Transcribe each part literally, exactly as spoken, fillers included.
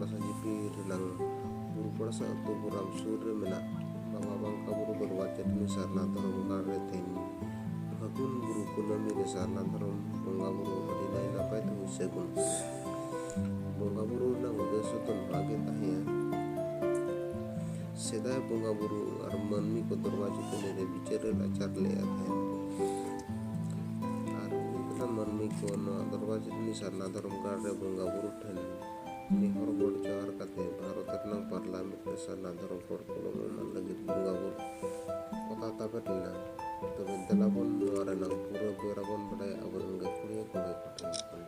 ᱯᱟᱲᱥᱟ GP ᱨᱮᱱᱟᱝ ᱵᱩᱨᱩ ᱯᱟᱲᱥᱟ ᱟᱹᱛᱩ ᱜᱚᱨᱟᱢ ᱥᱩᱨ ᱨᱮ ᱢᱮᱱᱟᱜ ᱵᱟᱵᱟ ᱵᱟᱝᱠᱟ ᱵᱩᱨᱩ ᱫᱚᱨᱵᱟᱨ ᱪᱟᱹᱴᱱᱤ ᱥᱟᱨᱱᱟ ᱫᱷᱚᱨᱚᱢ ᱜᱟᱲ ᱨᱮ ᱛᱮᱦᱮᱧ ᱯᱷᱟᱹᱜᱩᱱ ᱵᱩᱨᱩ ᱠᱩᱱᱟᱹᱢᱤ ᱨᱮ ᱥᱟᱨᱱᱟ ᱫᱷᱚᱨᱚᱢ ᱵᱚᱸᱜᱟ ᱵᱩᱨᱩ ᱟᱹᱰᱤ ᱱᱟᱭ ᱱᱟᱯᱟᱭ ᱛᱮ ᱦᱩᱭ ᱥᱟᱹᱜᱩᱱ ᱠᱟᱱᱟ᱾ ᱵᱚᱸᱜᱟ ᱵᱩᱨᱩ ᱨᱮᱱᱟᱜ ᱩᱫᱽᱫᱮᱥᱥᱚ ᱫᱚ ᱱᱚᱣᱟ ᱜᱮ ᱛᱟᱦᱮᱸᱭᱟ, ᱥᱮᱫᱟᱭ ᱵᱚᱸᱜᱟ ᱵᱩᱨᱩ ᱟᱨ ᱢᱟᱹᱱᱢᱤ ᱠᱚ ᱫᱚᱨᱵᱟᱨ ᱪᱟᱹᱴᱱᱤ ᱨᱮ ᱵᱤᱪᱟᱹᱨ ᱟᱪᱟᱨ ᱞᱮᱫᱼᱟ ᱛᱟᱦᱮᱸᱫ᱾ ᱟᱨ ᱩᱱᱠᱩ ᱢᱟᱹᱱᱢᱤ ᱠᱚ ᱱᱚᱣᱟ ᱫᱚᱨᱵᱟᱨ ᱪᱟᱹᱴᱱᱤ ᱥᱟᱨᱱᱟ ᱫᱷᱚᱨᱚᱢ ᱜᱟᱲ ᱨᱮ ᱵᱚᱸᱜᱟ ᱵᱩᱨᱩ ᱴᱷᱮᱱ ᱱᱮᱦᱚᱨ ᱜᱚᱰ ᱡᱚᱦᱟᱨ ᱠᱟᱛᱮ ᱵᱷᱟᱨᱚᱛ ᱨᱮᱱᱟᱜ ᱯᱟᱨᱞᱟᱢᱮᱱᱴ ᱨᱮ ᱥᱟᱨᱱᱟ ᱫᱷᱚᱨᱚᱢ ᱠᱚᱲ ᱠᱚᱞᱚᱢ ᱮᱢᱟᱱ ᱞᱟᱹᱜᱤᱫ ᱵᱚᱸᱜᱟ ᱵᱩᱨᱩ ᱚᱛᱟ ᱛᱟᱵᱮᱨ ᱞᱮᱱᱟ᱾ ᱛᱚᱵᱮ ᱫᱮᱞᱟ ᱵᱚᱱ ᱱᱚᱣᱟ ᱨᱮᱱᱟᱜ ᱯᱩᱨᱟᱹ ᱵᱮᱣᱨᱟ ᱵᱚᱱ ᱵᱟᱰᱟᱭᱟ ᱟᱵᱚᱨᱮᱱ ᱜᱟᱹᱠᱷᱩᱲᱤᱭᱟᱹ ᱠᱚᱲᱟ ᱠᱚ ᱴᱷᱮᱱ ᱠᱷᱚᱱ᱾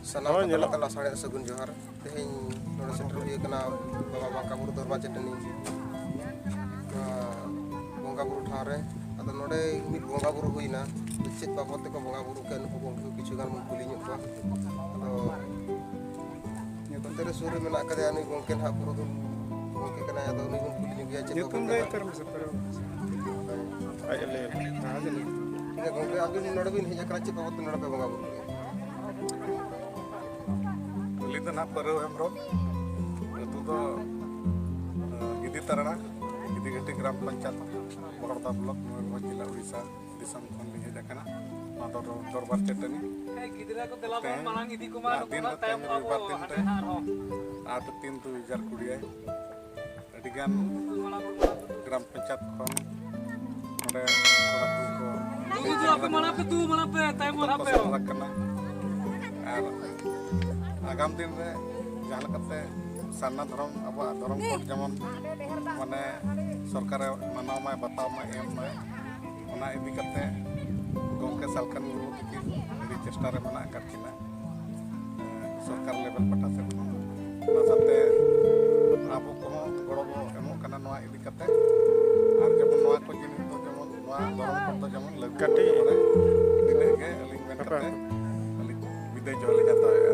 ᱥᱟᱱᱟᱢ ᱦᱳᱭ, ᱠᱚ ᱧᱮᱞᱚᱜ ᱛᱟᱞᱟ ᱥᱟᱲᱮ ᱥᱟᱹᱜᱩᱱ ᱡᱚᱦᱟᱨ᱾ ᱛᱮᱦᱮᱧ ᱱᱚᱰᱮ ᱥᱮᱴᱮᱨ ᱦᱩᱭ ᱟᱠᱟᱱᱟ ᱵᱟᱵᱟ ᱵᱟᱸᱠᱟ ᱵᱩᱨᱩ ᱫᱚᱨᱵᱟᱨ ᱪᱟᱹᱴᱟᱹᱱᱤ, ᱱᱚᱣᱟ ᱵᱚᱸᱜᱟ ᱵᱩᱨᱩ ᱴᱷᱟᱶ ᱨᱮ᱾ ᱟᱫᱚ ᱱᱚᱰᱮ ᱢᱤᱫ ᱵᱚᱸᱜᱟ ᱵᱩᱨᱩ ᱦᱩᱭᱱᱟ, ᱪᱮᱫ ᱵᱟᱵᱚᱫ ᱛᱮᱠᱚ ᱵᱚᱸᱜᱟ ᱵᱩᱨᱩ ᱠᱮᱫ, ᱱᱩᱠᱩ ᱜᱚᱢᱠᱮ ᱠᱤᱪᱷᱩ ᱜᱟᱱ ᱵᱚᱱ ᱠᱩᱞᱤ ᱧᱚᱜ ᱠᱚᱣᱟ᱾ ᱟᱫᱚ ᱱᱚᱛᱮ ᱨᱮ ᱥᱩᱨ ᱨᱮ ᱢᱮᱱᱟᱜ ᱟᱠᱟᱫᱮᱭᱟ ᱱᱩᱭ ᱜᱚᱢᱠᱮ ᱱᱟᱦᱟᱜ, ᱯᱩᱨᱩᱫᱷᱩᱞ ᱜᱚᱢᱠᱮ ᱠᱟᱱᱟᱭ᱾ ᱟᱫᱚ ᱩᱱᱤ ᱵᱚᱱ ᱠᱩᱞᱤ ᱧᱚᱜᱮᱭᱟ ᱪᱮᱫ ᱧᱩᱛᱩᱢ ᱵᱟᱵᱚᱫ ᱞᱟᱹᱭ ᱛᱮ ᱩᱛᱟᱹᱨ ᱢᱮᱥᱮ, ᱯᱮᱨᱮ ᱵᱟᱵᱟ᱾ ᱟᱡ ᱮ ᱞᱟᱹᱭᱟ᱾ ᱦᱮᱸ, ᱟᱸᱡᱚᱢ ᱢᱮ᱾ ᱴᱷᱤᱠ ᱜᱮᱭᱟ ᱜᱚᱢᱠᱮ, ᱟᱹᱵᱤᱱ ᱱᱚᱰᱮ ᱵᱤᱱ ᱦᱮᱡ ᱟᱠᱟᱱᱟ, ᱪᱮᱫ ᱵᱟᱵᱚᱫ ᱛᱮ ᱱᱚᱰᱮ ᱯᱮ ᱵᱚᱸᱜᱟ ᱵᱩᱨᱩ ᱠᱮᱫᱟ? ᱟᱹᱞᱤᱧ ᱫᱚ ᱱᱟᱦᱟᱜ ᱯᱟᱹᱨᱟᱹᱣ ᱦᱮᱢᱵᱨᱚᱢ, ᱟᱹᱛᱩ ᱫᱚ, ᱟᱸ, ᱜᱤᱫᱤ ᱛᱟᱨᱟᱲᱟ, ᱜᱤᱫᱤ ᱜᱷᱟᱹᱴᱤ ᱜᱨᱟᱢ ᱯᱚᱧᱪᱟᱭᱮᱛ, ᱵᱚᱦᱚᱲᱫᱟ ᱵᱞᱚᱠ, ᱢᱚᱭᱩᱨᱵᱷᱚᱸᱡᱽ ᱡᱮᱞᱟ, ᱩᱲᱤᱥᱥᱟ ᱫᱤᱥᱚᱢ ᱠᱷᱚᱱ ᱞᱤᱧ ᱦᱮᱡ ᱟᱠᱟᱱᱟ᱾ ᱱᱚᱣᱟ ᱫᱚ ᱫᱚᱨᱵᱟᱨ ᱪᱟᱹᱴᱟᱹᱱᱤ᱾ ᱦᱮᱸ, ᱜᱤᱫᱽᱨᱟᱹ ᱠᱚ ᱫᱮᱞᱟ ᱵᱚᱱ ᱛᱮᱦᱮᱧ ᱢᱟᱲᱟᱝ ᱤᱫᱤ ᱠᱚᱢᱟ, ᱟᱨ ᱫᱤᱱ ᱚᱱᱟ ᱨᱮ ᱛᱟᱭᱚᱢ ᱛᱮᱦᱮᱧ ᱟᱵᱚ ᱨᱚᱵᱤᱵᱟᱨ ᱫᱤᱱ ᱦᱟᱸᱰᱮ ᱨᱮ ᱱᱟᱦᱟᱜ ᱟᱨᱦᱚᱸ᱾ ᱟᱴ ᱛᱤᱱ ᱫᱩ ᱦᱟᱡᱟᱨ ᱠᱩᱲᱤ ᱨᱮ ᱟᱹᱰᱤᱜᱟᱱ ᱜᱨᱟᱢ ᱯᱚᱧᱪᱟᱭᱮᱛ ᱠᱷᱚᱱ ᱱᱚᱰᱮ ᱠᱚᱲᱟ ᱠᱩᱲᱤ ᱠᱚ ᱫᱩ, ᱫᱩ, ᱟᱯᱮ ᱢᱟᱲᱟᱝ ᱯᱮ, ᱫᱩ, ᱢᱟᱲᱟᱝ ᱯᱮ, ᱛᱟᱭᱚᱢ ᱠᱚ ᱢᱟᱲᱟᱝ ᱯᱮ᱾ ᱥᱮᱴᱮᱨ ᱟᱠᱟᱱᱟ᱾ ᱟᱨ ᱟᱜᱟᱢ ᱫᱤᱱ ᱨᱮ ᱡᱟᱦᱟᱸ ᱞᱮᱠᱟᱛᱮ ᱥᱟᱨᱱᱟ ᱫᱷᱚᱨᱚᱢ, ᱟᱵᱚᱣᱟᱜ ᱫᱷᱚᱨᱚᱢ ᱠᱳᱰ ᱡᱮᱢᱚᱱ ᱢᱟᱱᱮ ᱥᱚᱨᱠᱟᱨᱮ ᱢᱟᱱᱟᱣ ᱢᱟᱭ, ᱵᱟᱛᱟᱣ ᱢᱟᱭ, ᱮᱢ ᱢᱟᱭ, ᱚᱱᱟ ᱤᱫᱤ ᱠᱟᱛᱮ ᱜᱚᱢᱠᱮ ᱥᱟᱞᱠᱷᱟᱱ ᱢᱩᱨᱢᱩ ᱛᱟᱹᱠᱤᱱ ᱟᱹᱰᱤ ᱪᱮᱥᱴᱟ ᱨᱮ ᱢᱮᱱᱟᱜ ᱟᱠᱟᱫ ᱠᱤᱱᱟ᱾ ᱥᱚᱨᱠᱟᱨ ᱞᱮᱵᱮᱞ ᱯᱟᱦᱴᱟ ᱥᱮᱫ ᱠᱷᱚᱱ᱾ ᱚᱱᱟ ᱥᱟᱶᱛᱮ ᱟᱵᱚ ᱠᱚᱦᱚᱸ ᱜᱚᱲᱚ ᱵᱚ ᱮᱢᱚᱜ ᱠᱟᱱᱟ ᱱᱚᱣᱟ ᱤᱫᱤ ᱠᱟᱛᱮ᱾ ᱟᱨ ᱡᱮᱢᱚᱱ ᱱᱚᱣᱟ ᱠᱚ ᱡᱤᱱᱤᱥ ᱫᱚ ᱡᱮᱢᱚᱱ ᱱᱚᱣᱟ ᱫᱷᱚᱨᱚᱢ ᱠᱷᱚᱱ ᱫᱚ ᱡᱮᱢᱚᱱ ᱞᱟᱹᱠᱛᱤ ᱠᱟᱹᱴᱤᱡ ᱜᱮ ᱵᱟᱲᱟᱭ᱾ ᱤᱱᱟᱹᱜ ᱜᱮ ᱟᱹᱞᱤᱧ ᱢᱮᱱ ᱦᱟᱯᱮ ᱠᱟᱛᱮ ᱦᱟᱯᱮ᱾ ᱟᱹᱞᱤᱧ ᱵᱤᱫᱟᱹᱭ ᱡᱚᱦᱟᱨ ᱞᱤᱧ ᱦᱟᱛᱟᱣᱮᱫᱼᱟ᱾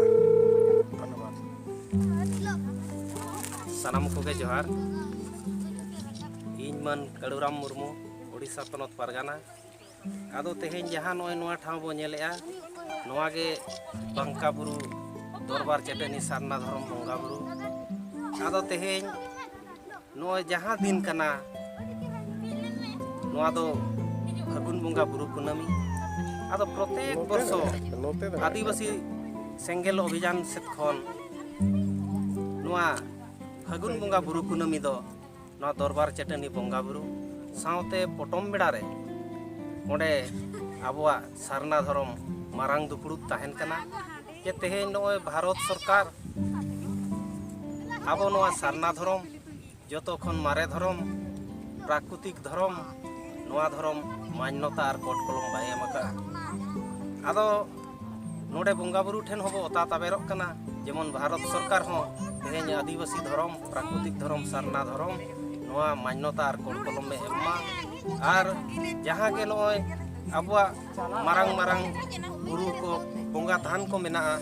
ᱥᱟᱱᱟᱢ ᱠᱚᱜᱮ ᱡᱚᱦᱟᱨ᱾ ᱤᱧ ᱢᱟᱹᱱ ᱠᱟᱹᱲᱩᱨᱟᱢ ᱢᱩᱨᱢᱩ, ᱳᱰᱤᱥᱟ ᱯᱚᱱᱚᱛ ᱯᱟᱨᱜᱟᱱᱟ᱾ ᱟᱫᱚ ᱛᱮᱦᱮᱧ ᱡᱟᱦᱟᱸ ᱱᱚᱜᱼᱚᱭ ᱱᱚᱣᱟ ᱴᱷᱟᱶ ᱵᱚ ᱧᱮᱞᱮᱜᱼᱟ, ᱱᱚᱣᱟ ᱜᱮ ᱵᱟᱝᱠᱟ ᱵᱩᱨᱩ ᱫᱚᱨᱵᱟᱨ ᱪᱟᱹᱴᱟᱹᱱᱤ ᱥᱟᱨᱱᱟ ᱫᱷᱚᱨᱚᱢ ᱵᱚᱸᱜᱟ ᱵᱩᱨᱩ᱾ ᱟᱫᱚ ᱛᱮᱦᱮᱧ ᱱᱚᱜᱼᱚᱭ ᱡᱟᱦᱟᱸ ᱫᱤᱱ ᱠᱟᱱᱟ, ᱱᱚᱣᱟ ᱫᱚ ᱯᱷᱟᱹᱜᱩᱱ ᱵᱚᱸᱜᱟ ᱵᱩᱨᱩ ᱠᱩᱱᱟᱹᱢᱤ᱾ ᱟᱫᱚ ᱯᱨᱚᱛᱮᱠ ᱵᱚᱨᱥᱚ ᱟᱹᱫᱤᱵᱟᱹᱥᱤ ᱥᱮᱸᱜᱮᱞ ᱚᱵᱷᱤᱡᱟᱱ ᱥᱮᱫ ᱠᱷᱚᱱ ᱱᱚᱣᱟ ᱯᱷᱟᱹᱜᱩᱱ ᱵᱚᱸᱜᱟ ᱵᱩᱨᱩ ᱠᱩᱱᱟᱹᱢᱤ ᱫᱚ ᱱᱚᱣᱟ ᱫᱚᱨᱵᱟᱨ ᱪᱟᱹᱴᱟᱹᱱᱤ ᱵᱚᱸᱜᱟ ᱵᱩᱨᱩ ᱥᱟᱶᱛᱮ ᱯᱚᱴᱚᱢ ᱵᱮᱲᱟ ᱨᱮ ᱚᱸᱰᱮ ᱟᱵᱚᱣᱟᱜ ᱥᱟᱨᱱᱟ ᱫᱷᱚᱨᱚᱢ ᱢᱟᱨᱟᱝ ᱫᱩᱯᱲᱩᱵ ᱛᱟᱦᱮᱱ ᱠᱟᱱᱟ᱾ ᱡᱮ ᱛᱮᱦᱮᱧ ᱱᱚᱜᱼᱚᱭ ᱵᱷᱟᱨᱚᱛ ᱥᱚᱨᱠᱟᱨ ᱟᱵᱚ ᱱᱚᱣᱟ ᱥᱟᱨᱱᱟ ᱫᱷᱚᱨᱚᱢ ᱡᱚᱛᱚ ᱠᱷᱚᱱ ᱢᱟᱨᱮ ᱫᱷᱚᱨᱚᱢ, ᱯᱨᱟᱠᱨᱤᱛᱤᱠ ᱫᱷᱚᱨᱚᱢ, ᱱᱚᱣᱟ ᱫᱷᱚᱨᱚᱢ ᱢᱟᱱᱱᱚᱛᱟ ᱟᱨ ᱠᱳᱰ ᱠᱚᱞᱚᱢ ᱵᱟᱭ ᱮᱢ ᱟᱠᱟᱫᱼᱟ᱾ ᱟᱫᱚ ᱱᱚᱰᱮ ᱵᱚᱸᱜᱟ ᱵᱩᱨᱩ ᱴᱷᱮᱱ ᱦᱚᱸᱵᱚ ᱚᱛᱟ ᱛᱟᱵᱮᱨᱚᱜ ᱠᱟᱱᱟ, ᱡᱮᱢᱚᱱ ᱵᱷᱟᱨᱚᱛ ᱥᱚᱨᱠᱟᱨ ᱦᱚᱸ ᱛᱮᱦᱮᱧ ᱟᱹᱫᱤᱵᱟᱹᱥᱤ ᱫᱷᱚᱨᱚᱢ, ᱯᱨᱟᱠᱨᱤᱛᱤᱠ ᱫᱷᱚᱨᱚᱢ, ᱥᱟᱨᱱᱟ ᱫᱷᱚᱨᱚᱢ ᱱᱚᱣᱟ ᱢᱟᱱᱱᱚᱛᱟ ᱟᱨ ᱠᱳᱰ ᱠᱚᱞᱚᱢ ᱮ ᱮᱢ ᱢᱟ᱾ ᱟᱨ ᱡᱟᱦᱟᱸ ᱜᱮ ᱱᱚᱜᱼᱚᱭ ᱟᱵᱚᱣᱟᱜ ᱢᱟᱨᱟᱝ ᱢᱟᱨᱟᱝ ᱵᱩᱨᱩ ᱠᱚ, ᱵᱚᱸᱜᱟ ᱛᱷᱟᱱ ᱠᱚ ᱢᱮᱱᱟᱜᱼᱟ,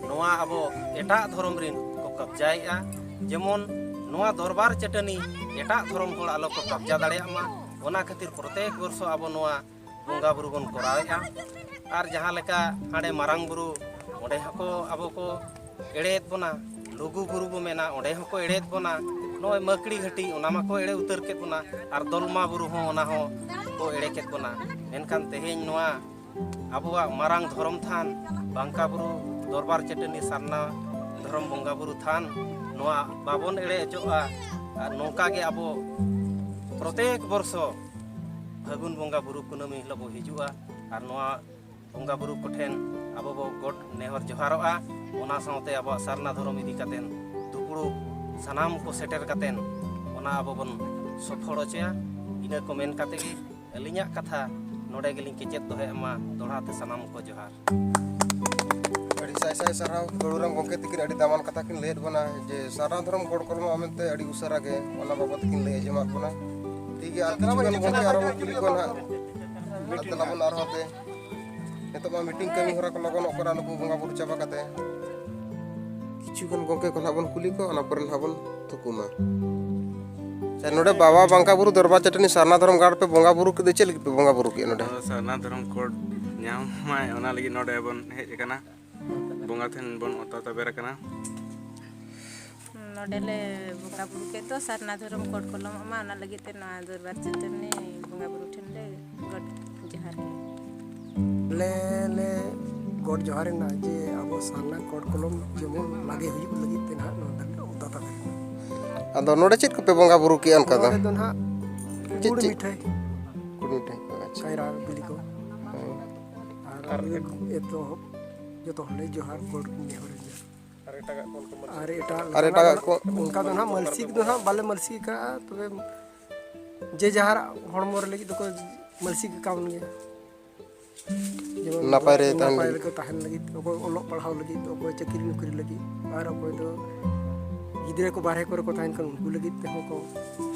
ᱱᱚᱣᱟ ᱟᱵᱚ ᱮᱴᱟᱜ ᱫᱷᱚᱨᱚᱢ ᱨᱤᱱ ᱠᱚ ᱠᱟᱵᱽᱡᱟᱭᱮᱫᱼᱟ᱾ ᱡᱮᱢᱚᱱ ᱱᱚᱣᱟ ᱫᱚᱨᱵᱟᱨ ᱪᱟᱹᱴᱟᱹᱱᱤ ᱮᱴᱟᱜ ᱫᱷᱚᱨᱚᱢ ᱦᱚᱲ ᱟᱞᱚ ᱠᱚ ᱠᱟᱵᱽᱡᱟ ᱫᱟᱲᱮᱭᱟᱜ ᱢᱟ, ᱚᱱᱟ ᱠᱷᱟᱹᱛᱤᱨ ᱯᱨᱚᱛᱮᱠ ᱵᱚᱨᱥᱚ ᱟᱵᱚ ᱱᱚᱣᱟ ᱵᱚᱸᱜᱟ ᱵᱩᱨᱩ ᱵᱚᱱ ᱠᱚᱨᱟᱣᱮᱫᱼᱟ᱾ ᱟᱨ ᱡᱟᱦᱟᱸ ᱞᱮᱠᱟ ᱦᱟᱸᱰᱮ ᱢᱟᱨᱟᱝ ᱵᱩᱨᱩ, ᱚᱸᱰᱮ ᱦᱚᱸᱠᱚ ᱟᱵᱚ ᱠᱚ ᱮᱲᱮᱭᱮᱫ ᱵᱚᱱᱟ, ᱞᱩᱜᱩ ᱵᱩᱨᱩ ᱵᱚ ᱢᱮᱱᱟ, ᱚᱸᱰᱮ ᱦᱚᱸᱠᱚ ᱮᱲᱮᱭᱮᱫ ᱵᱚᱱᱟ, ᱱᱚᱜᱼᱚᱭ ᱢᱟᱹᱠᱲᱤ ᱜᱷᱟᱹᱴᱤ, ᱚᱱᱟ ᱢᱟᱠᱚ ᱮᱲᱮ ᱩᱛᱟᱹᱨ ᱠᱮᱫ ᱵᱚᱱᱟ, ᱟᱨ ᱫᱚᱞᱢᱟ ᱵᱩᱨᱩ ᱦᱚᱸ, ᱚᱱᱟ ᱦᱚᱸ ᱠᱚ ᱮᱲᱮ ᱠᱮᱫ ᱵᱚᱱᱟ᱾ ᱢᱮᱱᱠᱷᱟᱱ ᱛᱮᱦᱮᱧ ᱱᱚᱣᱟ ᱟᱵᱚᱣᱟᱜ ᱢᱟᱨᱟᱝ ᱫᱷᱚᱨᱚᱢ ᱛᱷᱟᱱ ᱵᱟᱝᱠᱟ ᱵᱩᱨᱩ ᱫᱚᱨᱵᱟᱨ ᱪᱟᱹᱴᱟᱹᱱᱤ ᱥᱟᱨᱱᱟ ᱫᱷᱚᱨᱚᱢ ᱵᱚᱸᱜᱟ ᱵᱩᱨᱩ ᱛᱷᱟᱱ, ᱱᱚᱣᱟ ᱵᱟᱵᱚᱱ ᱮᱲᱮ ᱦᱚᱪᱚᱜᱼᱟ᱾ ᱟᱨ ᱱᱚᱝᱠᱟ ᱜᱮ ᱟᱵᱚ ᱯᱨᱚᱛᱮᱠ ᱵᱚᱨᱥᱚ ᱯᱷᱟᱹᱜᱩᱱ ᱵᱚᱸᱜᱟ ᱵᱩᱨᱩ ᱠᱩᱱᱟᱹᱢᱤ ᱦᱤᱞᱳᱜ ᱵᱚ ᱦᱤᱡᱩᱜᱼᱟ ᱟᱨ ᱱᱚᱣᱟ ᱵᱚᱸᱜᱟ ᱵᱩᱨᱩ ᱠᱚᱴᱷᱮᱱ ᱟᱵᱚ ᱵᱚ ᱜᱚᱰ ᱱᱮᱦᱚᱨ ᱡᱚᱦᱟᱨᱚᱜᱼᱟ᱾ ᱚᱱᱟ ᱥᱟᱶᱛᱮ ᱟᱵᱚᱣᱟᱜ ᱥᱟᱨᱱᱟ ᱫᱷᱚᱨᱚᱢ ᱤᱫᱤ ᱠᱟᱛᱮᱱ ᱫᱩᱯᱲᱩᱵ ᱥᱟᱱᱟᱢ ᱠᱚ ᱥᱮᱴᱮᱨ ᱠᱟᱛᱮᱱ ᱚᱱᱟ ᱟᱵᱚ ᱵᱚᱱ ᱥᱚᱯᱷᱚᱲ ᱦᱚᱪᱚᱭᱟ᱾ ᱤᱱᱟᱹ ᱠᱚ ᱢᱮᱱ ᱠᱟᱛᱮ ᱜᱮ ᱟᱹᱞᱤᱧᱟᱜ ᱠᱟᱛᱷᱟ ᱱᱚᱰᱮ ᱜᱮᱞᱤᱧ ᱠᱮᱪᱮᱫ ᱫᱚᱦᱚᱭᱮᱫ ᱢᱟ᱾ ᱫᱚᱦᱲᱟ ᱛᱮ ᱥᱟᱱᱟᱢ ᱠᱚ ᱡᱚᱦᱟᱨ᱾ ᱟᱹᱰᱤ ᱥᱟᱭ ᱥᱟᱭ ᱥᱟᱨᱦᱟᱣ ᱜᱟᱹᱲᱩᱨᱟᱢ ᱜᱚᱢᱠᱮ ᱛᱤᱠᱤᱱ ᱟᱹᱰᱤ ᱫᱟᱢᱟᱱ ᱠᱟᱛᱷᱟ ᱠᱤᱱ ᱞᱟᱹᱭᱟᱫ ᱵᱚᱱᱟ ᱡᱮ ᱥᱟᱨᱱᱟ ᱫᱷᱚᱨᱚᱢ ᱜᱚᱲ ᱠᱚᱨᱢᱟ ᱢᱮᱱᱛᱮ ᱟᱹᱰᱤ ᱩᱥᱟᱹᱨᱟ ᱜᱮ ᱚᱱᱟ ᱵᱟᱵᱚᱛ ᱠᱤᱱ ᱞᱟᱹᱭ ᱟᱸᱡᱚᱢᱟᱫ ᱵᱚᱱᱟ᱾ ᱴᱷᱤᱠ ᱜᱮᱭᱟ, ᱟᱨ ᱠᱤᱪᱷᱩ ᱜᱟᱱ ᱜᱚᱢᱠᱮ ᱟᱨᱚ ᱵᱚᱱ ᱠᱩᱞᱤ ᱠᱚᱣᱟ ᱱᱟᱦᱟᱜ᱾ ᱟᱨ ᱫᱮᱞᱟ ᱵᱚᱱ ᱟᱨᱦᱚᱸ ᱛᱮ ᱱᱤᱛᱚᱜ ᱢᱟ ᱢᱤᱴᱤᱝ ᱠᱟᱹᱢᱤ ᱦᱚᱨᱟ ᱠᱚ ᱞᱚᱜᱚᱱᱚᱜ ᱠᱟᱱᱟ ᱱᱩᱠᱩ ᱵᱚᱸᱜᱟ ᱵᱩᱨᱩ ᱪᱟᱵᱟ ᱠᱟᱛᱮ᱾ ᱠᱤᱪᱷᱩ ᱜᱟᱱ ᱜᱚᱢᱠᱮ ᱠᱚ ᱱᱟᱦᱟᱜ ᱵᱚᱱ ᱠᱩᱞᱤ ᱠᱚᱣᱟ, ᱚᱱᱟ ᱯᱚᱨᱮ ᱱᱟᱦᱟᱜ ᱵᱚᱱ ᱛᱷᱩᱠᱩᱢᱟ᱾ ᱟᱪᱪᱷᱟ, ᱱᱚᱰᱮ ᱵᱟᱵᱟ ᱵᱟᱝᱠᱟ ᱵᱩᱨᱩ ᱫᱚᱨᱵᱟᱨ ᱪᱟᱹᱴᱟᱹᱱᱤ ᱥᱟᱨᱱᱟ ᱫᱷᱚᱨᱚᱢ ᱜᱟᱲ ᱯᱮ ᱵᱚᱸᱜᱟ ᱵᱩᱨᱩ ᱠᱮᱫ ᱫᱚ, ᱪᱮᱫ ᱞᱟᱹᱜᱤᱫ ᱯᱮ ᱵᱚᱸᱜᱟ ᱵᱩᱨᱩ ᱠᱮᱫᱼᱟ ᱱᱚᱰᱮ? ᱟᱫᱚ ᱥᱟᱨᱱᱟ ᱫᱷᱚᱨᱚᱢ ᱠᱳᱰ ᱧᱟᱢ ᱢᱟᱭ, ᱚᱱᱟ ᱞᱟᱹᱜᱤᱫ ᱱᱚᱰᱮ ᱵᱚᱱ ᱦᱮᱡ ᱟᱠᱟᱱᱟ, ᱵᱚᱸᱜᱟ ᱴᱷᱮᱱ ᱵᱚᱱ ᱚᱛᱟ ᱛᱟᱵᱮᱨ ᱟᱠᱟᱱᱟ᱾ ᱱᱚᱰᱮ ᱞᱮ ᱵᱚᱸᱜᱟ ᱵᱩᱨᱩ ᱠᱮᱫ ᱫᱚ ᱥᱟᱨᱱᱟ ᱫᱷᱚᱨᱚᱢ ᱠᱳᱰ ᱠᱚᱞᱚᱢᱚᱜ ᱢᱟ, ᱚᱱᱟ ᱞᱟᱹᱜᱤᱫ ᱛᱮ ᱱᱚᱣᱟ ᱫᱚᱨᱵᱟᱨ ᱪᱟᱹᱴᱟᱹᱱᱤ ᱵᱚᱸᱜᱟ ᱵᱩᱨᱩ ᱴᱷᱮᱱ ᱞᱮ ᱜᱚᱰ ᱡᱚᱦᱟᱨ ᱠᱮᱫᱟ᱾ ᱟᱞᱮ ᱞᱮ ᱜᱚᱰ ᱡᱚᱦᱟᱨ ᱮᱱᱟ ᱡᱮ ᱟᱵᱚ ᱥᱟᱨᱱᱟ ᱠᱳᱰ ᱠᱚᱞᱚᱢ ᱡᱮᱢᱚᱱ ᱞᱟᱜᱮ ᱦᱩᱭᱩᱜ ᱞᱟᱹᱜᱤᱫ ᱛᱮ ᱱᱟᱦᱟᱜ ᱱᱚᱣᱟ ᱫᱚᱞᱮ ᱚᱛᱟ ᱛᱟᱵᱮᱨ ᱮᱱᱟ᱾ ᱟᱫᱚ ᱱᱚᱰᱮ ᱪᱮᱫ ᱠᱚᱯᱮ ᱵᱚᱸᱜᱟ ᱵᱩᱨᱩ ᱠᱮᱜᱼᱟ ᱚᱱᱠᱟ ᱫᱚ? ᱱᱚᱰᱮ ᱫᱚ ᱱᱟᱦᱟᱜ ᱪᱮᱫ, ᱜᱩᱲ ᱪᱮᱫ? ᱢᱤᱴᱷᱟᱹᱭ, ᱜᱩᱲ ᱢᱤᱴᱷᱟᱹᱭ ᱠᱚ, ᱟᱪᱪᱷᱟ᱾ ᱠᱟᱭᱨᱟ ᱵᱤᱞᱤ ᱠᱚ᱾ ᱦᱮᱸ᱾ ᱟᱨ ᱟᱨ ᱮᱛᱚᱦᱚᱵ ᱡᱚᱛᱚ ᱦᱚᱲ ᱞᱮ ᱡᱚᱦᱟᱨ ᱜᱚᱰ ᱱᱮᱦᱚᱨ ᱮᱱᱟ᱾ ᱟᱨ ᱮᱴᱟᱜᱟᱜ ᱠᱚ ᱚᱱᱠᱟ ᱟᱨ ᱮᱴᱟᱜᱟᱜ ᱠᱚ? ᱚᱱᱠᱟ ᱫᱚ ᱱᱟᱦᱟᱜ ᱢᱟᱹᱞᱥᱤᱠ ᱫᱚ ᱱᱟᱦᱟᱜ ᱵᱟᱞᱮ ᱢᱟᱹᱞᱥᱤ ᱟᱠᱟᱫᱼᱟ, ᱛᱚᱵᱮ ᱡᱮ ᱡᱟᱦᱟᱨ ᱦᱚᱲᱢᱚ ᱨᱮ ᱞᱟᱹᱜᱤᱫ ᱫᱚᱠᱚ ᱢᱟᱹᱞᱥᱤ ᱠᱟᱣᱱ ᱜᱮᱭᱟ᱾ ᱡᱮᱢᱚᱱ ᱱᱟᱯᱟᱭ ᱨᱮ ᱛᱟᱦᱮᱱ ᱱᱟᱯᱟᱭ ᱞᱟᱹᱜᱤᱫ᱾ ᱨᱮᱠᱚ ᱛᱟᱦᱮᱱ ᱞᱟᱹᱜᱤᱫ, ᱚᱠᱚᱭ ᱚᱞᱚᱜ ᱯᱟᱲᱦᱟᱣ ᱞᱟᱹᱜᱤᱫ, ᱚᱠᱚᱭ ᱪᱟᱹᱠᱨᱤ ᱱᱚᱠᱨᱤ ᱞᱟᱹᱜᱤᱫ, ᱟᱨ ᱚᱠᱚᱭ ᱫᱚ ᱜᱤᱫᱽᱨᱟᱹ ᱠᱚ ᱵᱟᱨᱦᱮ ᱠᱚᱨᱮ ᱠᱚ ᱛᱟᱦᱮᱱ ᱠᱷᱟᱱ ᱩᱱᱠᱩ ᱞᱟᱹᱜᱤᱫ ᱛᱮᱦᱚᱸ ᱠᱚ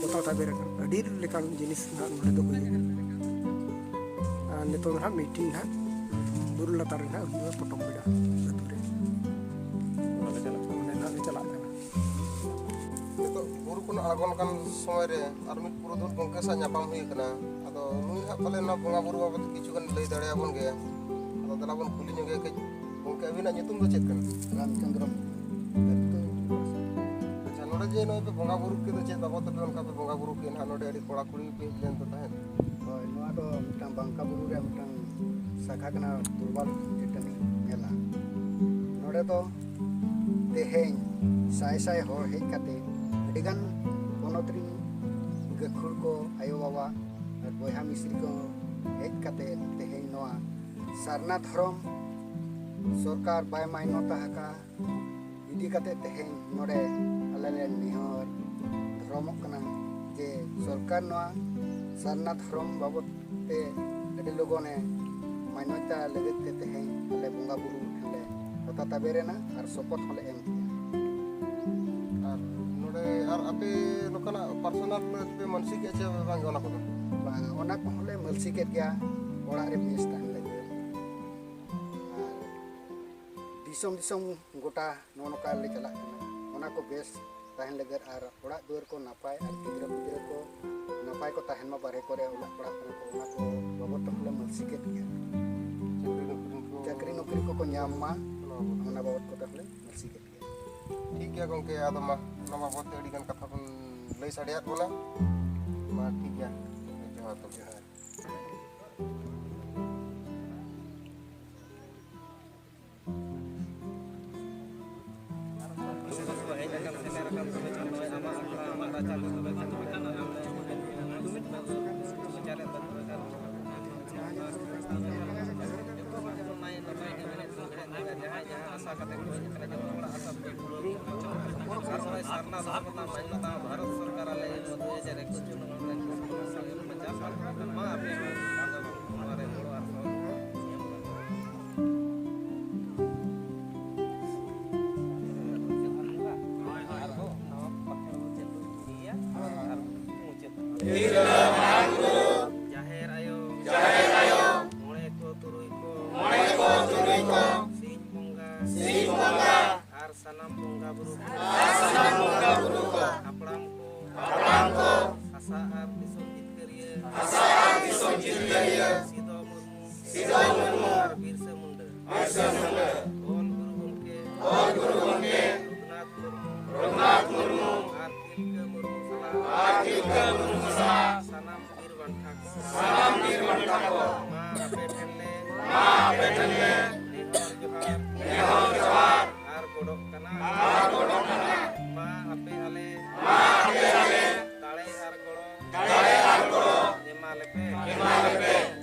ᱚᱛᱟ ᱛᱟᱵᱮᱨ ᱟᱠᱟᱱᱟ᱾ ᱟᱹᱰᱤ ᱞᱮᱠᱟᱱ ᱡᱤᱱᱤᱥ ᱱᱟᱦᱟᱜ ᱱᱚᱰᱮ ᱫᱚ ᱦᱩᱭᱩᱜᱼᱟ᱾ ᱟᱨ ᱱᱤᱛᱚᱝ ᱱᱟᱦᱟᱜ ᱢᱤᱴᱤᱝ ᱱᱟᱦᱟᱜ ᱵᱩᱨᱩ ᱞᱟᱛᱟᱨ ᱨᱮ ᱱᱟᱦᱟᱜ ᱦᱩᱭᱩᱜᱼᱟ, ᱯᱚᱴᱚᱢ ᱵᱮᱰᱟ ᱟᱹᱛᱩ ᱨᱮ᱾ ᱚᱸᱰᱮ ᱱᱟᱦᱟᱜ ᱞᱮ ᱪᱟᱞᱟᱜ ᱠᱟᱱᱟ᱾ ᱱᱤᱛᱚᱜ ᱵᱩᱨᱩ ᱠᱷᱚᱱ ᱟᱬᱜᱚᱱ ᱠᱟᱱ ᱥᱚᱢᱚᱭ ᱨᱮ ᱟᱨ ᱢᱤᱫ ᱯᱩᱨᱩᱫᱷᱩᱞ ᱜᱚᱢᱠᱮ ᱥᱟᱶ ᱧᱟᱯᱟᱢ ᱦᱩᱭ ᱟᱠᱟᱱᱟ᱾ ᱟᱫᱚ ᱱᱩᱭ ᱦᱟᱸᱜ ᱯᱟᱞᱮ ᱱᱚᱣᱟ ᱵᱚᱸᱜᱟ ᱵᱩᱨᱩ ᱵᱟᱵᱚᱫ ᱠᱤᱪᱷᱩ ᱜᱟᱱ ᱞᱟᱹᱭ ᱫᱟᱲᱮᱭᱟᱵᱚᱱ ᱜᱮᱭᱟ᱾ ᱟᱫᱚ ᱫᱮᱞᱟ ᱵᱚᱱ ᱠᱩᱞᱤ ᱧᱚᱜᱮᱭᱟ ᱠᱟᱹᱡ᱾ ᱜᱚᱢᱠᱮ, ᱟᱹᱵᱤᱱᱟᱜ ᱧᱩᱛᱩᱢ ᱫᱚ ᱪᱮᱫ ᱠᱟᱱᱟ? ᱨᱟᱢᱪᱚᱸᱫᱽᱨᱚ᱾ ᱟᱪᱪᱷᱟ, ᱱᱚᱰᱮ ᱡᱮ ᱱᱚᱜᱼᱚᱭ ᱯᱮ ᱵᱚᱸᱜᱟ ᱵᱩᱨᱩ ᱠᱮᱫᱟ, ᱪᱮᱫ ᱵᱟᱵᱚᱫ ᱛᱮᱯᱮ ᱚᱱᱠᱟ ᱯᱮ ᱵᱚᱸᱜᱟ ᱵᱩᱨᱩ ᱠᱮᱫᱟ ᱦᱟᱸᱜ? ᱱᱚᱰᱮ ᱟᱹᱰᱤ ᱠᱚᱲᱟ ᱠᱩᱲᱤ ᱯᱮ ᱦᱮᱡ ᱞᱮᱱ ᱫᱚ ᱛᱟᱦᱮᱸᱫ᱾ ᱦᱳᱭ, ᱱᱚᱣᱟ ᱫᱚ ᱢᱤᱫᱴᱟᱝ ᱵᱟᱝᱠᱟ ᱵᱩᱨᱩ ᱨᱮᱭᱟᱜ ᱢᱤᱫᱴᱟᱝ ᱥᱟᱠᱷᱟ ᱠᱟᱱᱟ, ᱫᱚᱨᱵᱟᱨ ᱪᱟᱹᱴᱟᱹᱱᱤ ᱢᱮᱞᱟ᱾ ᱱᱚᱰᱮ ᱫᱚ ᱛᱮᱦᱮᱧ ᱥᱟᱭ ᱥᱟᱭ ᱦᱚᱲ ᱦᱮᱡ ᱠᱟᱛᱮ, ᱟᱹᱰᱤᱜᱟᱱ ᱯᱚᱱᱚᱛ ᱨᱤᱱ ᱜᱟᱹᱠᱷᱩᱲ ᱠᱚ, ᱟᱭᱳ ᱵᱟᱵᱟ ᱟᱨ ᱵᱚᱭᱦᱟ ᱢᱤᱥᱤᱨ ᱠᱚ ᱦᱮᱡ ᱠᱟᱛᱮ ᱛᱮᱦᱮᱧ ᱱᱚᱣᱟ ᱥᱟᱨᱱᱟ ᱫᱷᱚᱨᱚᱢ ᱥᱚᱨᱠᱟᱨ ᱵᱟᱭ ᱢᱟᱱᱱᱚᱛᱟ ᱟᱠᱟᱫ ᱤᱫᱤ ᱠᱟᱛᱮ ᱛᱮᱦᱮᱧ ᱱᱚᱰᱮ ᱟᱞᱮ ᱞᱮ ᱱᱮᱦᱚᱨ ᱫᱷᱚᱨᱚᱢᱚᱜ ᱠᱟᱱᱟ ᱡᱮ ᱥᱚᱨᱠᱟᱨ ᱱᱚᱣᱟ ᱥᱟᱨᱱᱟ ᱫᱷᱚᱨᱚᱢ ᱵᱟᱵᱚᱫ ᱛᱮ ᱟᱹᱰᱤ ᱞᱚᱜᱚᱱᱮ ᱢᱟᱱᱱᱚᱛᱟ ᱞᱟᱹᱜᱤᱫ ᱛᱮ ᱛᱮᱦᱮᱧ ᱟᱞᱮ ᱵᱚᱸᱜᱟ ᱵᱩᱨᱩ ᱴᱷᱮᱱ ᱞᱮ ᱚᱛᱟ ᱛᱟᱵᱮᱨ ᱮᱱᱟ ᱟᱨ ᱥᱚᱯᱚᱛ ᱦᱚᱸᱞᱮ ᱮᱢ ᱠᱮᱫᱟ᱾ ᱟᱨ ᱱᱚᱰᱮ ᱟᱨ ᱟᱯᱮ ᱱᱚᱝᱠᱟᱱᱟᱜ ᱯᱟᱨᱥᱚᱱᱟᱞ ᱯᱮ ᱢᱟᱹᱱᱥᱤᱠ ᱮᱫ ᱪᱮ ᱵᱟᱝ ᱚᱱᱟ ᱠᱚᱫᱚ? ᱵᱟᱝ, ᱚᱱᱟ ᱠᱚᱦᱚᱸ ᱞᱮ ᱢᱟᱹᱱᱥᱤᱠ ᱮᱫ ᱜᱮᱭᱟ, ᱚᱲᱟᱜ ᱨᱮ ᱵᱮᱥ ᱛᱟᱦᱮᱱ ᱞᱟᱹᱜᱤᱫ᱾ ᱟᱨ ᱫᱤᱥᱚᱢ ᱫᱤᱥᱚᱢ ᱜᱚᱴᱟ ᱱᱚᱜᱼᱚ ᱱᱚᱝᱠᱟ ᱞᱮ ᱪᱟᱞᱟᱜ ᱠᱟᱱᱟ᱾ ᱚᱱᱟ ᱠᱚ ᱵᱮᱥ ᱛᱟᱦᱮᱱ ᱞᱟᱹᱜᱤᱫ ᱟᱨ ᱚᱲᱟᱜ ᱫᱩᱣᱟᱹᱨ ᱠᱚ ᱱᱟᱯᱟᱭ ᱟᱨ ᱜᱤᱫᱽᱨᱟᱹ ᱯᱤᱫᱽᱨᱟᱹ ᱠᱚ ᱱᱟᱯᱟᱭ ᱠᱚ ᱛᱟᱦᱮᱱ ᱢᱟ, ᱵᱟᱨᱦᱮ ᱠᱚᱨᱮ ᱚᱞᱚᱜ ᱯᱟᱲᱦᱟᱜ ᱠᱟᱱᱟ ᱠᱚ, ᱚᱱᱟ ᱠᱚ ᱵᱟᱵᱚᱫ ᱛᱮᱦᱚᱸ ᱞᱮ ᱢᱟᱹᱞᱥᱤ ᱠᱮᱫ ᱜᱮᱭᱟ᱾ ᱪᱟᱹᱠᱨᱤ ᱱᱚᱠᱨᱤ ᱠᱚ ᱪᱟᱹᱠᱨᱤ ᱱᱚᱠᱨᱤ ᱠᱚᱠᱚ ᱧᱟᱢ ᱢᱟ, ᱚᱱᱟ ᱵᱟᱵᱚᱫ᱾ ᱚᱱᱟ ᱵᱟᱵᱚᱫ ᱠᱚᱫᱚ ᱞᱮ ᱢᱟᱹᱞᱥᱤ ᱠᱮᱫ ᱜᱮᱭᱟ᱾ ᱴᱷᱤᱠ ᱜᱮᱭᱟ ᱜᱚᱢᱠᱮ, ᱟᱫᱚ ᱢᱟ ᱚᱱᱟ ᱵᱟᱵᱚᱫ ᱛᱮ ᱟᱹᱰᱤ ᱜᱟᱱ ᱠᱟᱛᱷᱟ ᱵᱚᱱ ᱞᱟᱹᱭ ᱥᱟᱰᱮᱭᱟᱫ ᱵᱚᱱᱟ᱾ ᱢᱟ ᱴᱷᱤᱠ ᱜᱮᱭᱟ, ᱡᱚᱦᱟᱨ ᱜᱚᱢᱠᱮ᱾ ᱡᱟᱦᱟᱸᱭ ᱡᱟᱦᱟᱸ ᱟᱥᱟ ᱠᱟᱛᱮ ᱠᱚ ᱦᱮᱡ ᱟᱠᱟᱱᱟ, ᱡᱚᱛᱚ ᱦᱚᱲᱟᱜ ᱟᱥᱟ ᱯᱩᱨᱟᱹᱣ ᱟᱨ ᱱᱚᱜᱼᱚᱭ ᱥᱟᱨᱱᱟ ᱫᱷᱚᱨᱚᱢ ᱨᱮᱱᱟᱜ ᱢᱟᱱᱱᱚᱛᱟ ᱦᱚᱸ ᱵᱷᱟᱨᱚᱛ ᱥᱚᱨᱠᱟᱨ ᱟᱞᱮ ᱫᱩ ᱦᱟᱡᱟᱨ ᱮᱠᱩᱥ ᱡᱩᱱ ᱚᱱᱚᱞ ᱨᱮᱱ ᱠᱚ ᱥᱚᱢᱚᱥᱥᱟ ᱦᱩᱭᱩᱜ ᱠᱟᱱᱟ᱾ ᱪᱟᱥ ᱵᱟᱥ ᱠᱟᱛᱮ ᱢᱟ ᱟᱯᱮ ᱦᱚᱸ ᱱᱚᱣᱟ ᱨᱮ ᱜᱚᱲᱚ ᱟᱨ ᱥᱚᱦᱚᱡᱳᱜᱤᱛᱟ ᱮᱢ ᱠᱟᱛᱮ᱾ ᱡᱟᱦᱮᱨ ᱟᱭᱳ, ᱡᱟᱦᱮᱨ ᱟᱭᱳ, ᱢᱚᱬᱮ ᱠᱚ ᱛᱩᱨᱩᱭ ᱠᱚ, ᱢᱚᱬᱮ ᱠᱚ ᱛᱩᱨᱩᱭ ᱠᱚ, ᱥᱤᱧ ᱵᱚᱸᱜᱟ, ᱥᱤᱧ ᱵᱚᱸᱜᱟ, ᱟᱨ ᱥᱟᱱᱟᱢ ᱵᱚᱸᱜᱟ ᱵᱩᱨᱩ ᱠᱚ, ᱟᱨ ᱥᱟᱱᱟᱢ ᱵᱚᱸᱜᱟ ᱵᱩᱨᱩ ᱠᱚ, ᱦᱟᱯᱲᱟᱢ ᱠᱚ, ᱦᱟᱯᱲᱟᱢ ᱠᱚ, ᱦᱟᱥᱟ ᱟᱨ ᱫᱤᱥᱚᱢ ᱡᱤᱛᱠᱟᱹᱨᱤᱭᱟᱹ, ᱦᱟᱥᱟ ᱟᱨ ᱫᱤᱥᱚᱢ ᱡᱤᱛᱠᱟᱹᱨᱤᱭᱟᱹ, ᱥᱤᱫᱚ ᱢᱩᱨᱢᱩ, ᱥᱤᱫᱚ ᱢᱩᱨᱢᱩ, ᱟᱨ ᱵᱤᱨᱥᱟᱹ ᱢᱩᱱᱰᱟᱹ, ᱵᱤᱨᱥᱟᱹ ᱢᱩᱱᱰᱟᱹ, ᱚᱞ ᱜᱩᱨᱩ ᱜᱚᱢᱠᱮ, ᱚᱞ ᱜᱩᱨᱩ ᱜᱚᱢᱠᱮ, ᱨᱚᱜᱷᱩᱱᱟᱛᱷ ᱢᱩᱨᱢᱩ, ᱨᱚᱜᱷᱩᱱᱟᱛᱷ ᱢᱩᱨᱢᱩ, ᱟᱨ ᱛᱤᱞᱠᱟᱹ ᱢᱩᱨᱢᱩ ᱥᱟᱞᱟᱜ, ᱟᱨ ᱛᱤᱞᱠᱟᱹ ᱢᱩᱨᱢᱩ ᱥᱟᱞᱟᱜ, ᱥᱟᱱᱟᱢ ᱵᱤᱨ ᱵᱟᱱᱴᱟ ᱠᱚ, ᱥᱟᱱᱟᱢ ᱵᱤᱨ ᱵᱟᱱᱴᱟ ᱠᱚ, ᱢᱟ ᱟᱯᱮ ᱴᱷᱮᱱ ᱞᱮ, ᱢᱟ ᱟᱯᱮ ᱴᱷᱮᱱ ᱞᱮ, ᱱᱮᱦᱚᱨ ᱡᱚᱦᱟᱨ, ᱱᱮᱦᱚᱨ ᱡᱚᱦᱟᱨ, ᱟᱨ ᱜᱚᱰᱚᱜ ᱠᱟᱱᱟ, ᱟᱨ ᱜᱚᱰᱚᱜ ᱠᱟᱱᱟ, ᱢᱟ ᱟᱯᱮ ᱟᱞᱮ, ᱢᱟ ᱟᱯᱮ ᱟᱞᱮ, ᱫᱟᱲᱮ ᱟᱨ ᱜᱚᱲᱚ, ᱫᱟᱲᱮ ᱟᱨ ᱜᱚᱲᱚ, ᱮᱢᱟ ᱞᱮᱯᱮ, ᱮᱢᱟ ᱞᱮᱯᱮ,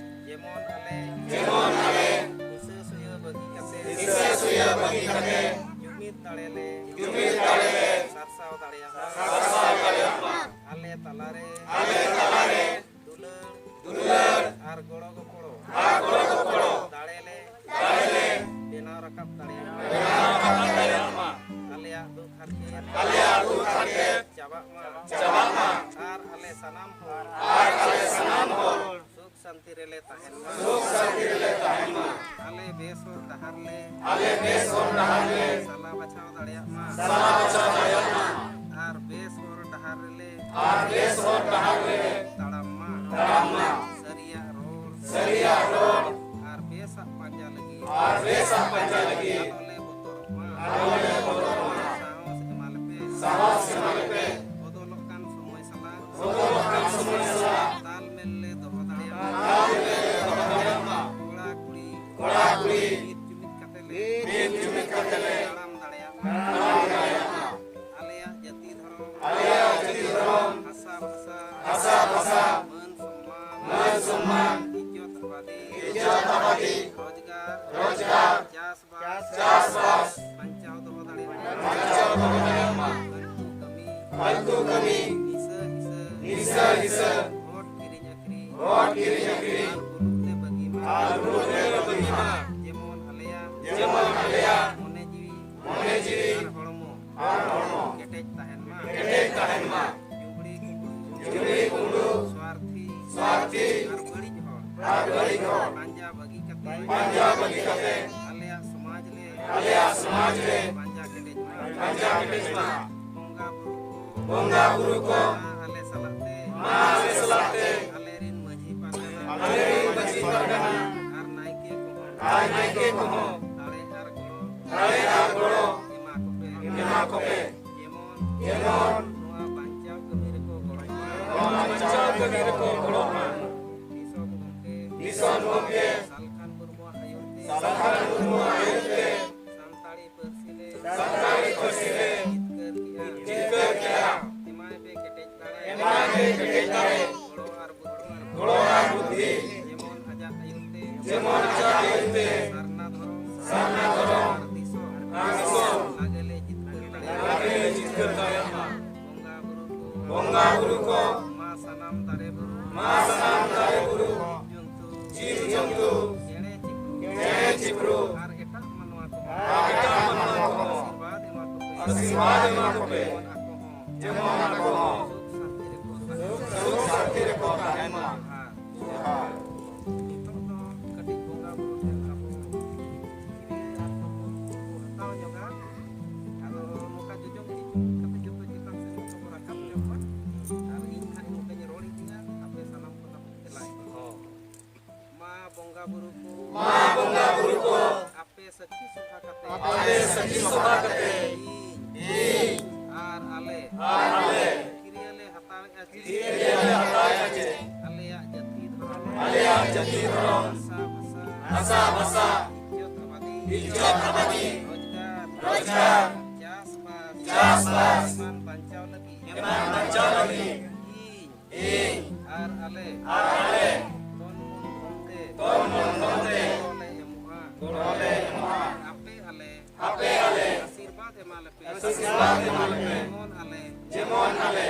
ᱡᱮᱢᱚᱱ ᱟᱞᱮ, ᱡᱮᱢᱚᱱ ᱟᱞᱮ, ᱦᱤᱥᱟᱹ ᱥᱩᱭᱟᱹ ᱵᱟᱹᱜᱤ ᱠᱟᱛᱮ, ᱦᱤᱥᱟᱹ ᱥᱩᱭᱟᱹ ᱵᱟᱹᱜᱤ ᱠᱟᱛᱮ, ᱡᱩᱢᱤᱫ ᱫᱟᱲᱮ ᱞᱮ, ᱡᱩᱢᱤᱫ ᱫᱟᱲᱮ ᱞᱮ, ᱥᱟᱨᱥᱟᱣ ᱫᱟᱲᱮᱭᱟᱜ ᱢᱟ, ᱥᱟᱨᱥᱟᱣ ᱫᱟᱲᱮᱭᱟᱜ ᱢᱟ, ᱟᱞᱮ ᱛᱟᱞᱟᱨᱮ, ᱟᱞᱮ ᱛᱟᱞᱟᱨᱮ, ᱫᱩᱞᱟᱹᱲ, ᱫᱩᱞᱟᱹᱲ, ᱟᱨ ᱜᱚᱲᱚ ᱜᱚᱯᱚᱲᱚ, ᱟᱨ ᱜᱚᱲᱚ ᱜᱚᱯᱚᱲᱚ, ᱫᱟᱲᱮ ᱞᱮ, ᱫᱟᱲᱮ ᱞᱮ, ᱵᱮᱱᱟᱣ ᱨᱟᱠᱟᱵ ᱫᱟᱲᱮᱭᱟᱜ ᱢᱟ, ᱵᱮᱱᱟᱣ ᱨᱟᱠᱟᱵ ᱫᱟᱲᱮᱭᱟᱜ ᱢᱟ, ᱟᱞᱮᱭᱟᱜ ᱫᱩᱠ ᱦᱟᱨᱠᱮᱛ, ᱟᱞᱮᱭᱟᱜ ᱫᱩᱠ ᱦᱟᱨᱠᱮᱛ, ᱪᱟᱵᱟᱜ ᱢᱟ, ᱪᱟᱵᱟᱜ ᱢᱟ, ᱟᱨ ᱟᱞᱮ ᱥᱟᱱᱟᱢ ᱦᱚᱲ, ᱟᱨ ᱟᱞᱮ ᱥᱟᱱᱟᱢ ᱦᱚᱲ, ᱥᱩᱠ ᱥᱟᱱᱛᱤ ᱨᱮᱞᱮ ᱛᱟᱦᱮᱱ ᱢᱟ᱾ ᱥᱩᱠ ᱥᱟᱱᱛᱤ ᱨᱮᱞᱮ ᱛᱟᱦᱮᱱ ᱢᱟ᱾ ᱟᱞᱮ ᱵᱮᱥ ᱦᱚᱨ ᱰᱟᱦᱟᱨ ᱞᱮ ᱟᱞᱮ ᱵᱮᱥ ᱦᱚᱨ ᱰᱟᱦᱟᱨ ᱞᱮ ᱥᱟᱞᱟ ᱵᱟᱪᱷᱟᱣ ᱫᱟᱲᱮᱭᱟᱜ ᱢᱟ᱾ ᱥᱟᱞᱟ ᱵᱟᱪᱷᱟᱣ ᱫᱟᱲᱮᱭᱟᱜ ᱢᱟ᱾ ᱟᱨ ᱵᱮᱥ ᱦᱚᱨ ᱰᱟᱦᱟᱨ ᱨᱮᱞᱮ ᱟᱨ ᱵᱮᱥ ᱦᱚᱨ ᱰᱟᱦᱟᱨ ᱨᱮ ᱛᱟᱲᱟᱢ ᱢᱟ᱾ ᱛᱟᱲᱟᱢ ᱢᱟ᱾ ᱥᱟᱹᱨᱤᱭᱟᱜ ᱨᱚᱲ ᱥᱟᱹᱨᱤᱭᱟᱜ ᱨᱚᱲ ᱟᱨ ᱵᱮᱥᱟᱜ ᱯᱟᱸᱡᱟ ᱞᱟᱹᱜᱤᱫ ᱟᱨ ᱵᱮᱥᱟᱜ ᱯᱟᱸᱡᱟ ᱞᱟᱹᱜᱤᱫ ᱟᱞᱚ ᱞᱮ ᱵᱚᱛᱚᱨᱚᱜ ᱢᱟ᱾ ᱟᱞᱚ ᱞᱮ ᱵᱚᱛᱚᱨᱚᱜ ᱢᱟ᱾ ᱥᱟᱦᱚᱥ ᱮᱢᱟ ᱞᱮᱯᱮ᱾ ᱥᱟᱦᱚᱥ ᱮᱢᱟ ᱞᱮᱯᱮ᱾ ᱵᱚᱫᱚᱞᱚᱜ ᱠᱟᱱ ᱥᱚᱢᱚᱭ ᱥᱟᱞᱟᱜ ᱵᱚᱫᱚᱞᱚᱜ ᱠᱟᱱ ᱥᱚᱢᱚᱭ ᱥᱟᱞᱟᱜ ᱛᱟᱞᱢᱮᱞ ᱞᱮ ᱫᱚᱦᱚ ᱫᱟᱲᱮᱭᱟᱜ ᱢᱟ᱾ ᱛᱟᱞᱢᱮᱞ ᱞᱮ ᱫᱚᱦᱚ ᱫᱟᱲᱮᱭᱟᱜ ᱢᱟ᱾ ᱠᱚᱲᱟ ᱠᱩᱲᱤ ᱠᱚᱲᱟ ᱠᱩᱲᱤ ᱢᱤᱫ ᱡᱩᱢᱤᱫ ᱠᱟᱛᱮ ᱞᱮ ᱢᱤᱫ ᱡᱩᱢᱤᱫ ᱠᱟᱛᱮ ᱞᱮ ᱛᱟᱲᱟᱢ ᱫᱟᱲᱮᱭᱟᱜ ᱢᱟ᱾ ᱛᱟᱲᱟᱢ ᱫᱟᱲᱮᱭᱟᱜ ᱢᱟ᱾ ᱟᱞᱮᱭᱟᱜ ᱡᱟᱹᱛᱤ ᱫᱷᱚᱨᱚᱢ ᱟᱞᱮᱭᱟᱜ ᱡᱟᱹᱛᱤ ᱫᱷᱚᱨᱚᱢ ᱦᱟᱥᱟ ᱵᱷᱟᱥᱟ ᱦᱟᱥᱟ ᱵᱷᱟᱥᱟ ᱢᱟᱹᱱ ᱥᱚᱢᱢᱟᱱ ᱢᱟᱹᱱ ᱥᱚᱢᱢᱟᱱ ᱤᱡᱽᱡᱚᱛ ᱟᱵᱟᱫᱤ ᱤᱡᱽᱡᱚᱛ ᱟᱵᱟᱫᱤ ᱨᱳᱡᱽᱜᱟᱨ ᱨᱳᱡᱽᱜᱟᱨ ᱪᱟᱥ ᱪᱟᱥᱵᱟᱥ ᱵᱟᱧᱪᱟᱣ ᱫᱚᱦᱚ ᱫᱟᱲᱮᱭᱟᱜ ᱢᱟ᱾ ᱵᱟᱧᱪᱟᱣ ᱫᱚᱦᱚ ᱫᱟᱲᱮᱭᱟᱜ ᱢᱟ᱾ ᱯᱷᱟᱞᱛᱩ ᱠᱟᱹᱢᱤ ᱯᱷᱟᱞᱛᱩ ᱠᱟᱹᱢᱤ ᱱᱤᱥᱟᱹ ᱦᱤᱥᱟᱹ ᱱᱤᱥᱟᱹ ᱦᱤᱥᱟᱹ ᱵᱷᱳᱴ ᱠᱤᱨᱤᱧ ᱟᱹᱠᱷᱨᱤᱧ ᱵᱷᱳᱴ ᱠᱤᱨᱤᱧ ᱟᱹᱠᱷᱨᱤᱧ ᱟᱨ ᱵᱩᱞᱩᱜ ᱞᱮ ᱵᱟᱹᱜᱤ ᱢᱟ᱾ ᱟᱨ ᱵᱩᱞᱩᱜ ᱞᱮ ᱵᱟᱹᱜᱤ ᱢᱟ᱾ ᱡᱮᱢᱚᱱ ᱟᱞᱮᱭᱟᱜ ᱡᱮᱢᱚᱱ ᱟᱞᱮᱭᱟᱜ ᱢᱚᱱᱮ ᱡᱤᱣᱤ ᱢᱚᱱᱮ ᱡᱤᱣᱤ ᱟᱨ ᱦᱚᱲᱢᱚ ᱟᱨ ᱦᱚᱲᱢᱚ ᱠᱮᱴᱮᱡ ᱛᱟᱦᱮᱱ ᱢᱟ᱾ ᱠᱮᱴᱮᱡ ᱛᱟᱦᱮᱱ ᱢᱟ᱾ ᱡᱩᱜᱽᱲᱤ ᱠᱩᱢᱵᱽᱲᱩ ᱡᱩᱜᱽᱲᱤ ᱠᱩᱢᱵᱽᱲᱩ ᱥᱣᱟᱨᱛᱷᱤ ᱥᱣᱟᱨᱛᱷᱤ ᱟᱨ ᱵᱟᱹᱲᱤᱡ ᱦᱚᱲ ᱟᱨ ᱵᱟᱹᱲᱤᱡ ᱦᱚᱲ ᱯᱟᱸᱡᱟ ᱵᱟᱹᱜᱤ ᱠᱟᱛᱮ ᱯᱟᱸᱡᱟ ᱵᱟᱹᱜᱤ ᱠᱟᱛᱮ ᱟᱞᱮᱭᱟᱜ ᱥᱚᱢᱟᱡᱽ ᱞᱮ ᱟᱞᱮᱭᱟᱜ ᱥᱚᱢᱟᱡᱽ ᱞᱮ ᱯᱟᱸᱡᱟ ᱠᱮᱴᱮᱡ ᱢᱟ᱾ ᱯᱟᱸᱡᱟ ᱠᱮᱴᱮᱡ ᱢᱟ᱾ ᱵᱚᱸᱜᱟ ᱵᱩᱨᱩ ᱠᱚ ᱵᱚᱸᱜᱟ ᱵᱩᱨᱩ ᱠᱚ ᱢᱟ ᱟᱞᱮ ᱥᱟᱞᱟᱜ ᱛᱮ ᱢᱟ ᱟᱞᱮ ᱥᱟᱞᱟᱜ ᱛᱮ ᱟᱞᱮᱨᱤᱱ ᱢᱟᱹᱡᱷᱤ ᱯᱟᱨᱜᱟᱱᱟ ᱟᱞᱮᱨᱤᱱ ᱢᱟᱹᱡᱷᱤ ᱯᱟᱨᱜᱟᱱᱟ ᱟᱨ ᱱᱟᱭᱠᱮ ᱠᱚᱦᱚᱸ ᱟᱨ ᱱᱟᱭᱠᱮ ᱠᱚᱦᱚᱸ ᱫᱟᱲᱮ ᱟᱨ ᱜᱚᱲᱚ ᱫᱟᱲᱮ ᱟᱨ ᱜᱚᱲᱚ ᱮᱢᱟ ᱠᱚᱯᱮ᱾ ᱮᱢᱟ ᱠᱚᱯᱮ᱾ ᱡᱮᱢᱚᱱ ᱡᱮᱢᱚᱱ ᱱᱚᱣᱟ ᱵᱟᱧᱪᱟᱣ ᱠᱟᱹᱢᱤ ᱨᱮᱠᱚ ᱜᱚᱲᱚ ᱢᱟ᱾ ᱱᱚᱣᱟ ᱵᱟᱧᱪᱟᱣ ᱠᱟᱹᱢᱤ ᱨᱮᱠᱚ ᱜᱚᱲᱚ ᱢᱟ᱾ ᱫᱤᱥᱚᱢ ᱜᱚᱢᱠᱮ ᱫᱤᱥᱚᱢ ᱜᱚᱢᱠᱮ ᱥᱟᱞᱠᱷᱟᱱ ᱢᱩᱨᱢᱩᱣᱟᱜ ᱟᱹᱭᱩᱨ ᱛᱮ ᱥᱟᱞᱠᱷᱟᱱ ᱢᱩᱨᱢᱩᱣᱟᱜ ᱟᱹᱭᱩᱨ ᱛᱮ ᱥᱟᱱᱛᱟᱲᱤ ᱯᱟᱹᱨᱥᱤ ᱞᱮ ᱥᱟᱱᱛᱟᱲᱤ ᱯᱟᱹᱨᱥᱤ ᱞᱮ ᱡᱤᱛᱠᱟᱹᱨ ᱠᱮᱜᱼᱟ᱾ ᱡᱤᱛᱠᱟᱹᱨ ᱠᱮᱜᱼᱟ᱾ ᱮᱢᱟᱭ ᱯᱮ ᱠᱮᱴᱮᱡ ᱫᱟᱲᱮ ᱮᱢᱟᱭ ᱯᱮ ᱠᱮᱴᱮᱡ ᱫᱟᱲᱮ ᱜᱚᱲᱚ ᱟᱨ ᱵᱩᱫᱷᱤ ᱜᱚᱲᱚ ᱟᱨ ᱵᱩᱫᱷᱤ ᱡᱮᱢᱚᱱ ᱟᱡᱟᱜ ᱟᱹᱭᱩᱨ ᱛᱮ ᱡᱮᱢᱚᱱ ᱟᱡᱟᱜ ᱟᱹᱭᱩᱨ ᱛᱮ ᱥᱟᱨᱱᱟ ᱫᱷᱚᱨᱚᱢ ᱥᱟᱨᱱᱟ ᱫᱷᱚᱨᱚᱢ ᱟᱨ ᱫᱤᱥᱚᱢ ᱟᱨ ᱫᱤᱥᱚᱢ ᱞᱟᱜᱮ ᱞᱮ ᱡᱤᱛᱠᱟᱹᱨ ᱫᱟᱲᱮᱭᱟᱜ ᱢᱟ᱾ ᱞᱟᱜᱮ ᱞᱮ ᱡᱤᱛᱠᱟᱹᱨ ᱫᱟᱲᱮᱭᱟᱜ ᱢᱟ᱾ ᱵᱚᱸᱜᱟ ᱵᱩᱨᱩ ᱠᱚ ᱵᱚᱸᱜᱟ ᱵᱩᱨᱩ ᱠᱚ ᱢᱟ ᱥᱟᱱᱟᱢ ᱫᱟᱨᱮ ᱵᱩᱨᱩ ᱢᱟ ᱥᱟᱱᱟᱢ ᱫᱟᱨᱮ ᱵᱩᱨᱩ ᱡᱤᱵᱽ ᱡᱚᱱᱛᱩ ᱡᱤᱵᱽ ᱡᱚᱱᱛᱩ ᱪᱮᱬᱮ ᱪᱤᱯᱨᱩ ᱪᱮᱬᱮ ᱪᱤᱯᱨᱩ ᱟᱨ ᱮᱴᱟᱜ ᱢᱟᱱᱣᱟ ᱠᱚᱦᱚᱸ ᱟᱨ ᱮᱴᱟᱜ ᱢᱟᱱᱣᱟ ᱠᱚᱦᱚᱸ ᱟᱥᱤᱨᱵᱟᱫᱽ ᱮᱢᱟ ᱠᱚᱯᱮ᱾ ᱟᱥᱤᱨᱵᱟᱫᱽ ᱮᱢᱟ ᱠᱚᱯᱮ᱾ ᱡᱮᱢᱚᱱ ᱟᱠᱚ ᱦᱚᱸ ᱡᱮᱢᱚᱱ ᱟᱠᱚ ᱦᱚᱸ ᱥᱩᱠ ᱥᱟᱱᱛᱤ ᱨᱮᱠᱚ ᱛᱟᱦᱮᱱ ᱢᱟ᱾ ᱥᱩᱠ ᱥᱟᱱᱛᱤ ᱨᱮᱠᱚ ᱛᱟᱦᱮᱱ ᱢᱟ᱾ ᱡᱚᱦᱟᱨ᱾ ᱡᱚᱦᱟᱨ᱾ ᱤᱧ ᱟᱨ ᱟᱞᱮ ᱠᱤᱨᱭᱟᱹ ᱞᱮ ᱦᱟᱛᱟᱣᱮᱫᱼᱟ ᱡᱮ ᱟᱞᱮᱭᱟᱜ ᱡᱟᱹᱛᱤ ᱫᱷᱚᱨᱚᱢ, ᱟᱞᱮᱭᱟᱜ ᱡᱟᱹᱛᱤ ᱫᱷᱚᱨᱚᱢ, ᱵᱷᱟᱥᱟ ᱵᱷᱟᱥᱟ, ᱤᱡᱽᱡᱚᱛ ᱟᱵᱟᱫᱤ, ᱤᱡᱽᱡᱚᱛ ᱟᱵᱟᱫᱤ, ᱨᱳᱡᱽᱜᱟᱨ, ᱨᱳᱡᱽᱜᱟᱨ, ᱪᱟᱥᱵᱟᱥ, ᱪᱟᱥᱵᱟᱥ, ᱮᱢᱟᱱ ᱵᱟᱧᱪᱟᱣ ᱞᱟᱹᱜᱤᱫ, ᱮᱢᱟᱱ ᱵᱟᱧᱪᱟᱣ ᱞᱟᱹᱜᱤᱫ ᱤᱧ ᱤᱧ ᱟᱨ ᱟᱞᱮ ᱟᱨ ᱟᱞᱮ ᱛᱚᱱ ᱢᱚᱱ ᱫᱷᱚᱱ ᱛᱮ ᱛᱚᱱ ᱢᱚᱱ ᱫᱷᱚᱱ ᱛᱮ ᱜᱚᱲᱚ ᱞᱮ ᱮᱢᱚᱜᱼᱟ᱾ ᱜᱚᱲᱚ ᱞᱮ ᱮᱢᱚᱜᱼᱟ᱾ ᱟᱯᱮ ᱟᱞᱮ ᱟᱯᱮ ᱟᱞᱮ ᱟᱥᱤᱨᱵᱟᱫᱽ ᱮᱢᱟ ᱞᱮᱯᱮ᱾ ᱟᱥᱤᱨᱵᱟᱫᱽ ᱮᱢᱟ ᱞᱮᱯᱮ᱾ ᱡᱮᱢᱚᱱ ᱟᱞᱮ ᱡᱮᱢᱚᱱ ᱟᱞᱮ